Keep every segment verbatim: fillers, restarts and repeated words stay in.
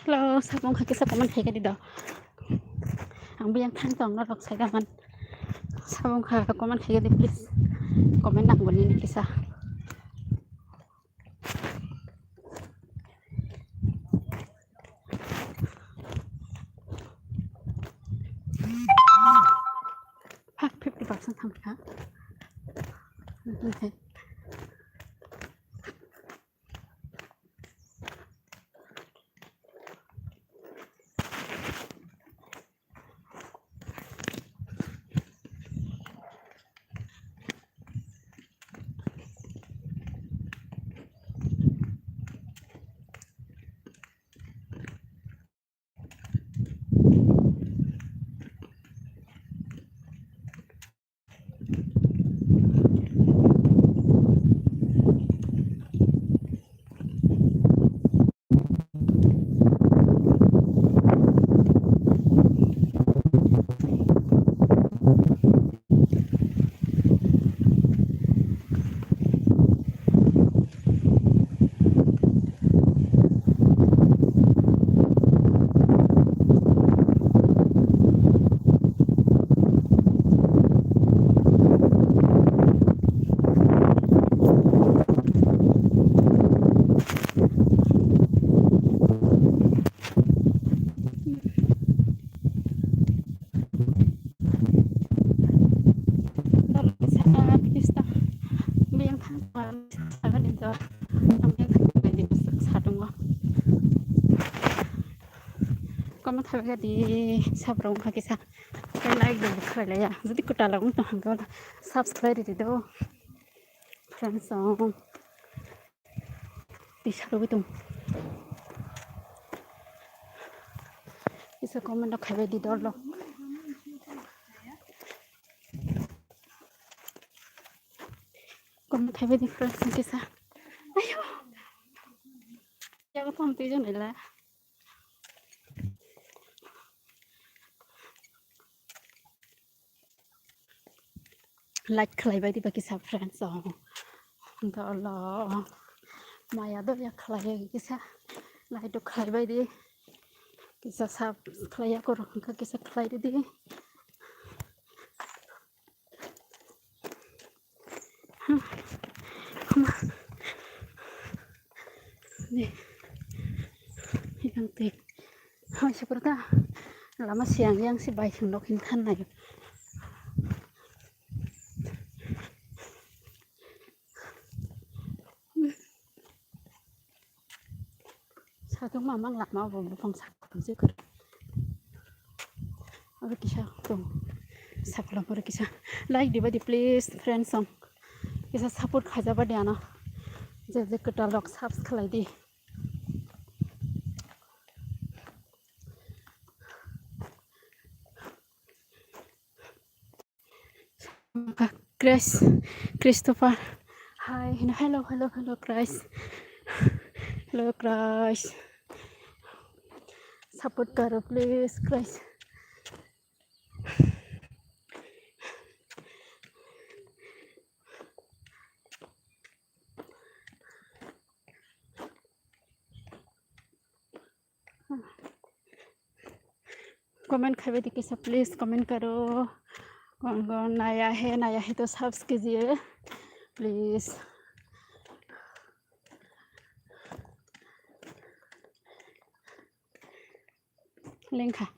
Hello, sabong kha kisa comment khai di do. Ang biyang thang tong norok sai da man. Sabong kha comment khai di please. Comment nang boni ni kisa. Fuck, fifty percent thang kha. Dol kisa, kisa. Biyang thang sagan itu. Ang biyang thang sagan itu satungo. Comment khlai di, sabrong kha kisa. Like do khlai ya. Jodi kwtal wng tong hwnkhe subscribe di do. Friends song. Tisa rwgwi tong. Kisa comment rok khaibai di dol rok. Comment khaibai di friends kisa. Ayo. Yago pam twi jong nila. Like khlaibai di ba kisa friends, oh. Dolo maya do ya khlai kisa like do khlaibai di, kisa sub khlai ya koro kisa khlai di. Yang twi. Hoi, seperti lama siang yang si bai sung nok hin than nayo. Satung mamang lama bo bupang satung je kor. Aro kisa tong. Saklam aro kisa. Like diba di please friends song. Kisa support khaja ba di ano. Je je kwtal rok subs khlai di. Grace, Christopher. Hi, hello, hello, hello, Grace. Hello, Grace. Support karo, please, Grace. Comment khaibai di kisa, please comment karo. Kon kon naya hai, naya hai to subs kijiye, please. Lengkha.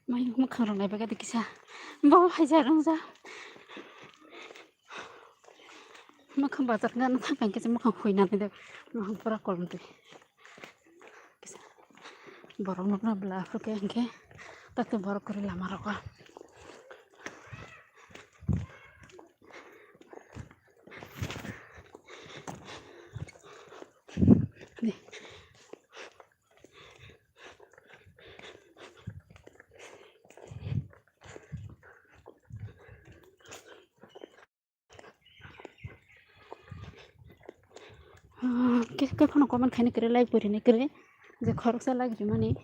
Mai mwkhang rok nai bagwi kisa bo hai ja rwng ja. Makhang bazar gana thang khe makhang huina de makhang pura kolom de. Borok nokna bwla phurkhe hinkhe takhe borok kwrwi lama rogo. Ah, khe, khe phano comment khaina kwrwi, like bo rina kwrwi, je khoroksa like rimani.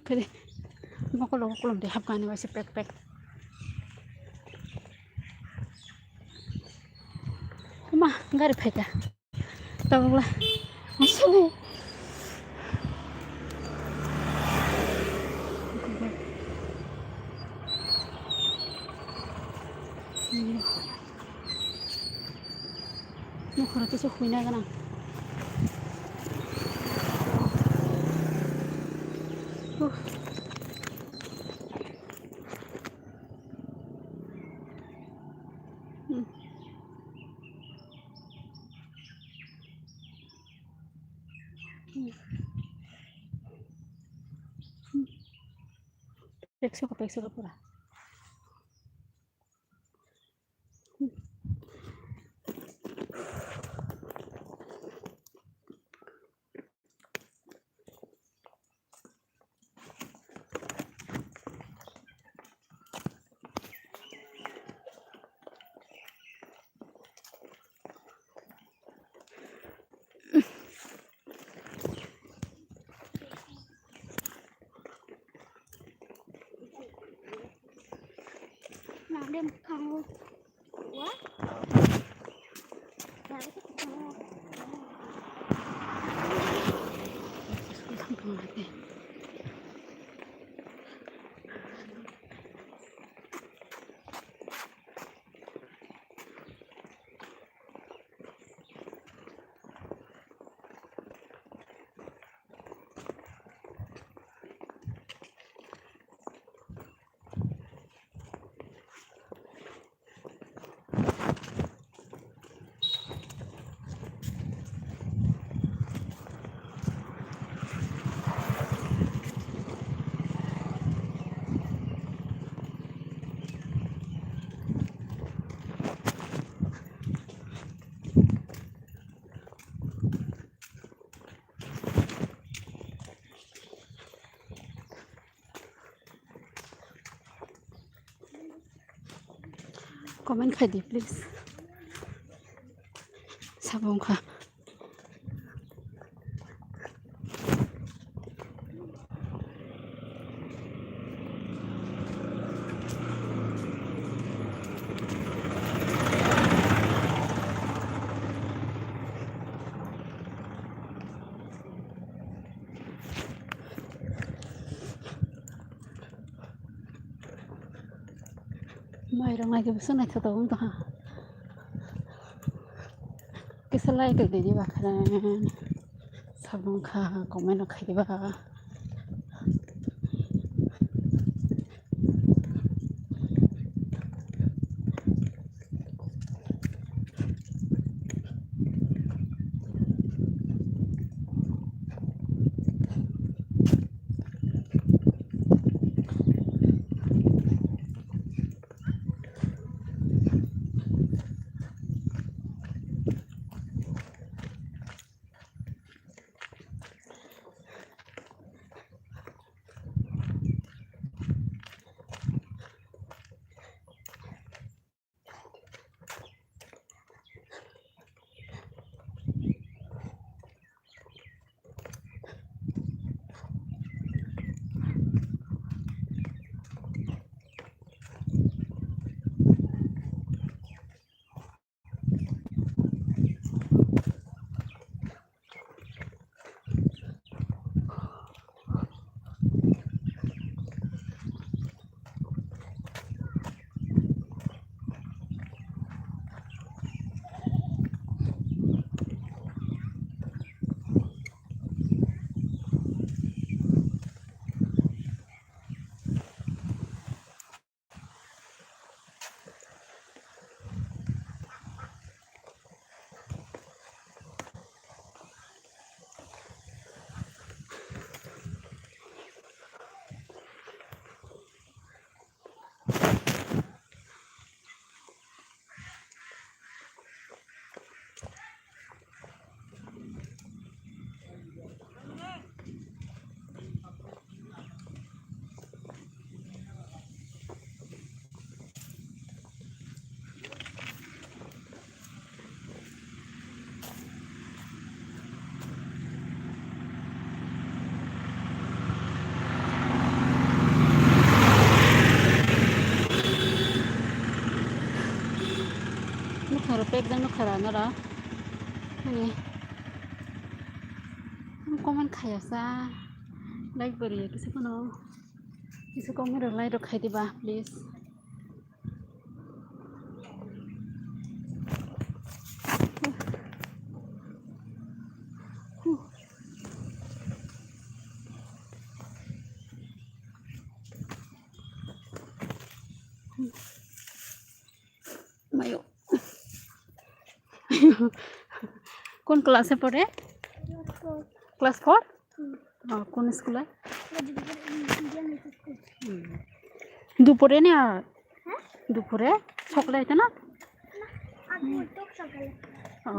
Kede, mokolo kolom de hapkani waisa pek pek. Uma, gari phaikha. Tabukla. Asole. Nokhora kisa huina gana. Huh. Hmm. Peksa ko, peksa ko pura. Comment khai di, please. Sabo wngkha. Mairok naidi bwswk naithotok wng tongkha. Kisa like rwdi bakhran. Sabo wngkha comment rok khai diba. Nukharo pek jang nukhara nora. Ani. Comment khaya sa. Like bari kisa kono. Kisa comment rok like rok khai diba please. Mayo. কোন ক্লাসে পড়ে? Class four. হুম। ও, কোন স্কুলে? হুম। দুপুরে না? হ্যাঁ? দুপুরে? সকালে হইতো না? না, আগে হইতো সকালে। ও।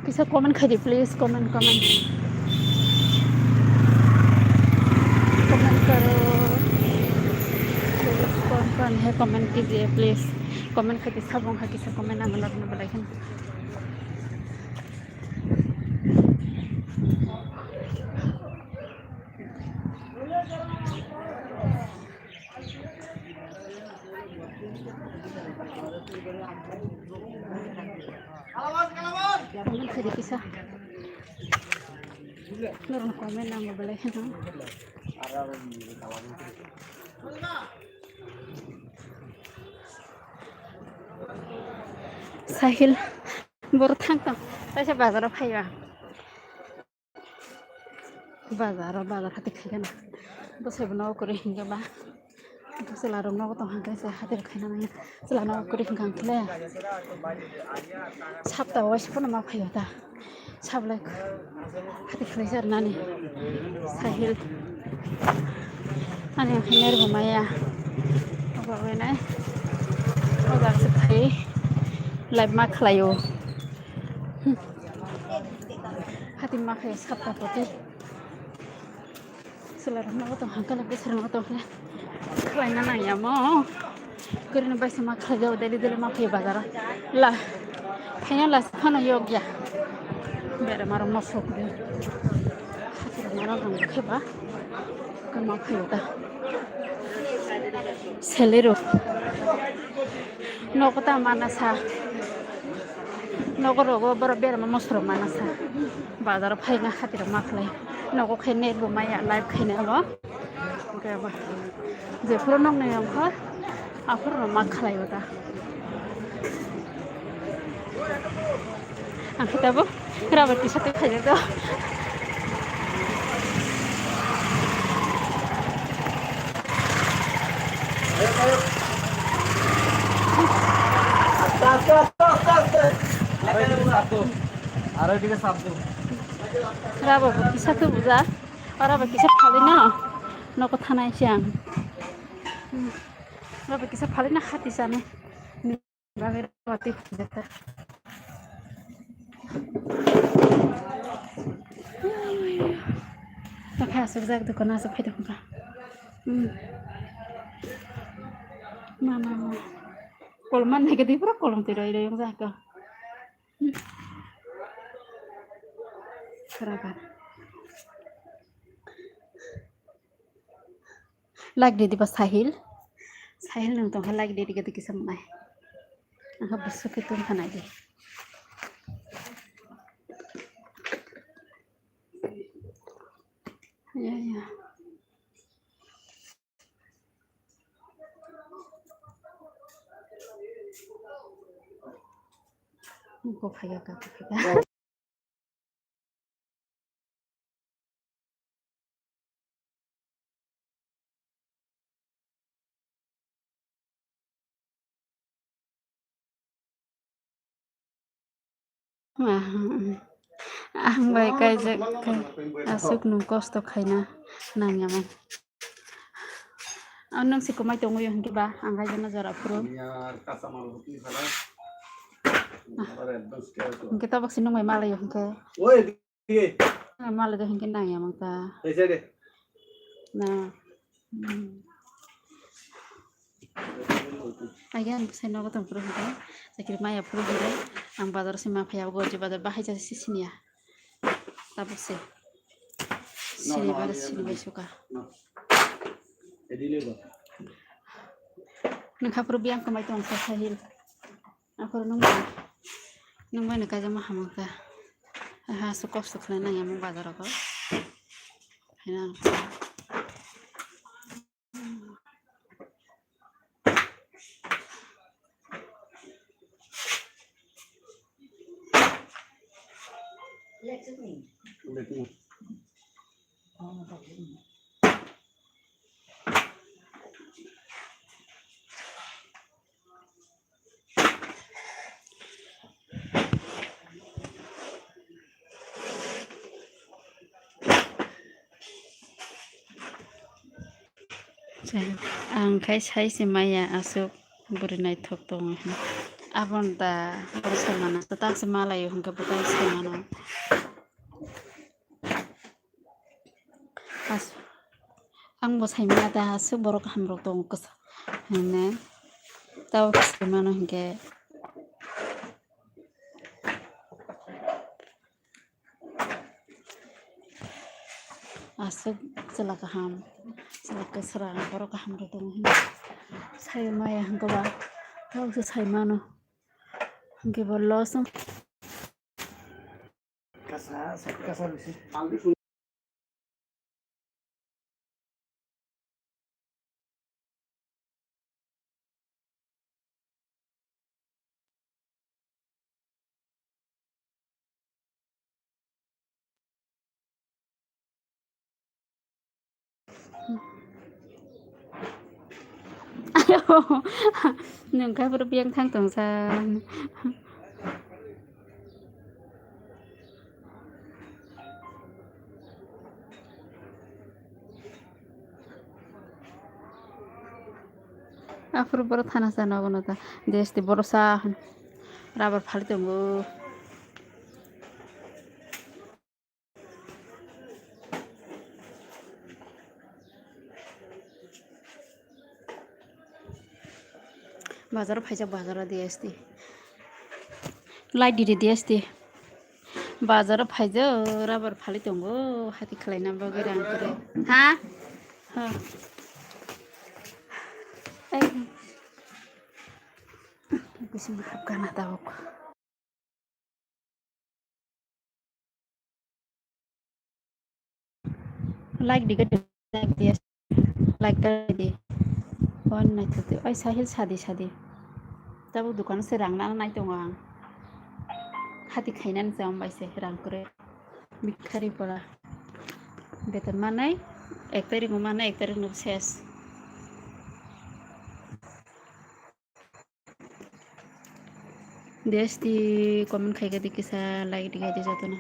Kisa comment khai di, please, comment, comment. Comment karo. Please, कौन कौन है, comment कीजिए, please. Comment khai di, sabong hai kisa comment ang love na balai khan. Norok comment nango belai kheno. Sahil, boro thang tong, kaisa bazar o phaiba. Bazar o, bazar hati khaikhe na. Bwsai bo nogo kwrwi hinkhe ba. Chwla rok nogo tong hinkhe se hati rok khaina nangya. Chwla nogo kwrwi hinkhe ang khle. Sapta o waisa phano ma phaio ta. Sablai hati khlai jar nani. Sahil. Ani ang khe nerbo maya. Obo bai nai. O jaga se khai. Live ma khlaio. Hmm. Hati ma khe sapta poti. Chwla rok nogo tong hangkhe, bwswrang nogo tong khe. Khlaina nangya mo. Kwrwino bai se ma khlai jago, daily daily ma phaio bazar o. La, phaina la se phano yok ya. Berma rok ma sok di. Hati rok ma rok khe ba. Khe ma phaio ta. Selero. Nogo ta mana sa. Nogo rogo borok berma mosoro mana sa. Bazar o phaina hati rok ma khlai. Nogo khe net bo maya live khaina abo. Hwnkhe abo. Jephuru nokni ongkha, aphuru ma khlai o ta. Ang khe tabuk. Rubber kisa twi khaijak do. Rubber bo kisa twi bujak. Rubber kisa phalwi no. Nokho thanai se ang. Rubber kisa phalwi no hati sanai. Bagwi roti khaijak ta. Tokhe aswk jak dokan aswk phai tongkha. Hmm. Ma, ma, ma. Kolom man nai khe twi pura kolom twi roi roi wng jak kha. Hmm. Khara kha. Like ridi ba Sahil. Sahil nwng tongkha like ridi gede kisa mwnai. Angkha bwswk khe tongkha naidi. Ya, ya. Nokho phaiya ka, phaiya. Ang bai kaijak khe aswk nwng kosto khaina nangya man. Ang nwng se kwmai tongwi hwnkhe ba ang kaijakna jora phuru. Hwnkhe tabuk se nwng bai malai hwnkhe. Malai de hwnkhe nangya mang ta. Na. Hmm. Agi ang bwsai nogo tong phuru hwnkhe. Chakri maya phuru hwnkhe. Ang bazar se ma phaiya, gorji bazar bahai jani se siniya. Tabuk se. Sini bar sini bai suka. Nang khapuru biyang kamai tong sa sahil. Akhoro nung bai, nung bai ni kaijama hamang kha. Aha, su kok su khlai nang yamung bazar ko. Haina. Ang khai sai se maya aswk bwrwi naithok tongo hinwi. Aboni da bwrwi sai mano, tak se malaio hwnkhe bwtang sai mano. As-, ang bo sai manya da, aswk borok kaham rok tongo kwsa hwnwi. Tabuk sai mano hinkhe. Aswk chwla kaham, chwla kwsrang, borok kaham rok tongo hwnwi sai maya hwnkhe ba, tabuk se sai mano. Hwnkhe bo loss wng. Ayo, nung kha bwrwi biyang thang tong sa. Aphuru borok thana sa nogo no ta. Desti borok sa hwn. Rubber phali tongo. Bazar o phaijak, bazar o D S T. Light didi D S T. Bazar o phaijak, rubber phali tongo, hati khwlaina bagwi rang kwrwi. Ha? Ha. Ai. Bising hapkha na tabuk. Like di, like di, like di. Phone naithoto. Ai, Sahil, sadi, sadi. Tabuk dukan se rang nang nai tongo ang. Hati khainani se ambai se rang kwrwi. Bikhari pora. Beton manai, ek tarik no manai, ek tarik no ses. D S T comment khai di kisa, like di khai di jotono.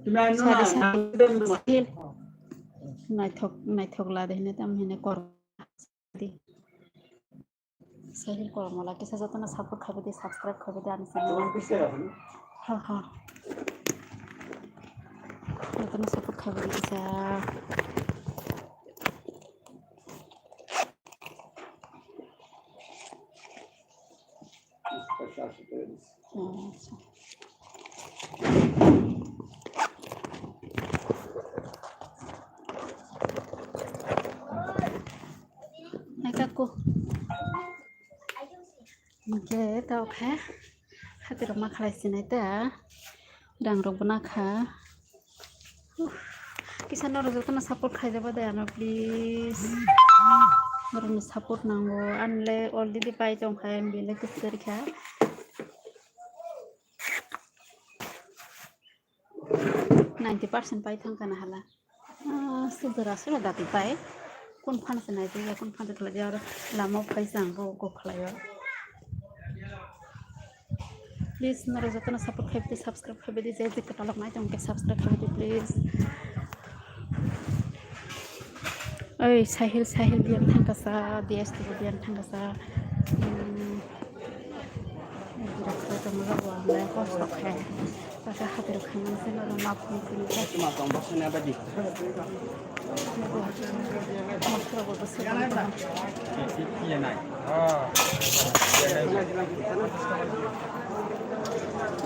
Sari sari. Naithok, naithok la de hine tam hine kor. Sahil Kormola kisa jotono support khaibidi, subscribe khaibidi ani channel. Ha, ha. Jotono support khaibidi kisa. Hai kaku. Oke, tau khe. Tirok ma khalai sinai ta, rang rok bo nakha. Uff, kisa norok jotono support khaijaba de ano, please. Norokni support nango, anle already pai tongkha, M B le kisa rikha. Ninety percent pai thangkha na hala. Ah, sudra sura dati pai. Kun phan se nai ya, kun phan se khlai ya, aro lama phai sang bo go khlai ya. Please, norok jotono support khai di, subscribe khai di, je je kwtalok nai tong khe subscribe khai di, please. Oi, Sahil, Sahil biyang thangkasa, D S T bo biyang thangkasa. Hmm. Kosto khe. Saka hati rok khaimani se norok ma phone tini. Cuma tong bosa na badi.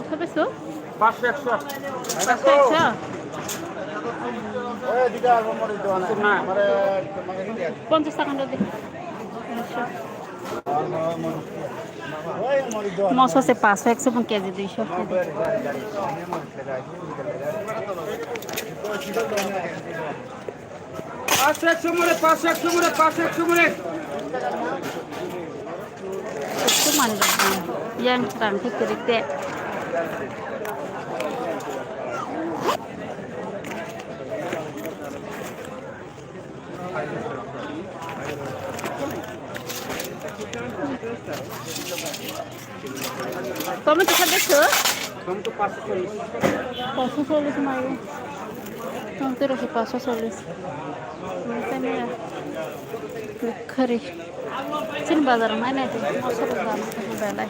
Khabeso? Paanch ekso. Paanch ekso? Pachas taka do de. Moso se paso, ekso bong keji duiso. Paso ekso mure, paso ekso mure, paso ekso mure. Ekso mani rok bang. Yang rang thik thik te. Tomato kha beso? Tomato paanch sho chollish. Paanch sho chollish mai. Tomato rok paanch sho chollish. Khari. Chini bazar mai nai, moso rok dam belai.